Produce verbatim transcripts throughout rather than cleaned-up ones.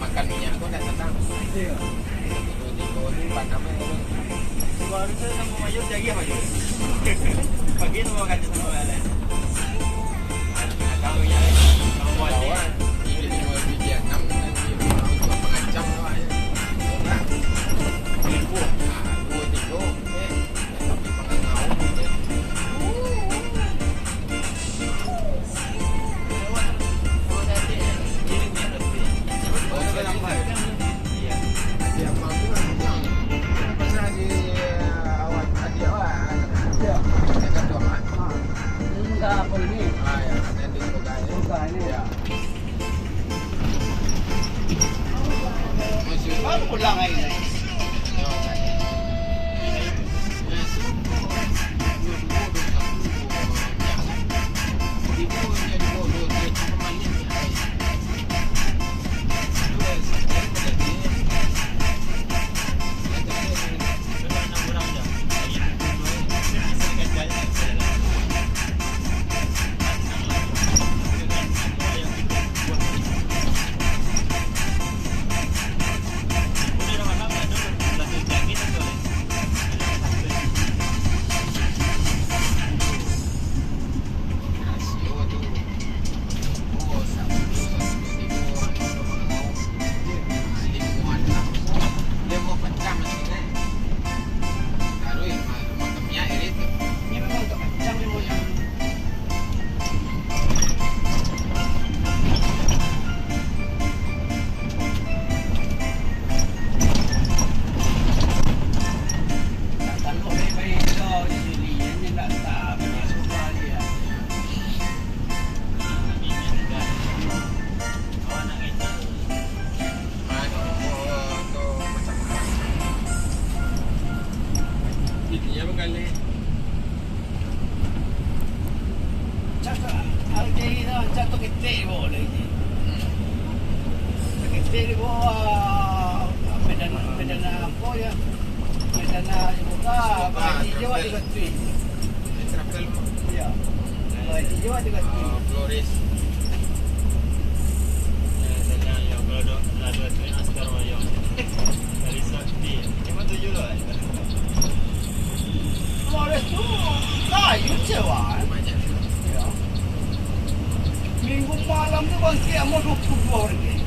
Makan minyak ko ndak sanang. Iyo. Baru tu samo Mayu cari apo je? Pagi tu makan samo Mayu. Tahu ya, tahu buat ni. Lawan, ini di bawah biji enam, nanti mau pangacam awak ya. Orang. Seribu. Nah, dua tiga, eh, tapi pangacam, eh. Baru pulang hari ni. Cak, alkeri tu, cak tu ketek bawa lagi. Ketek di bawah, medan, medan apa ya? Medan, ah, buka, bagi jawab di Batu. Ini travel mo. Ya. Bagi jawab di Batu. Ah, Flores. Ya, saya yang kalau dok, lah dua tu yang sekarang yang dari Sakti. Lima tujuh lah. Flores tu kayu sewa. Banyak. Ya. Minggu malam tu bangkit sama dua puluh dua orang.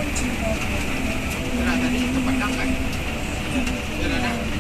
Nah, tadi terpandang kan? Jalan, ah.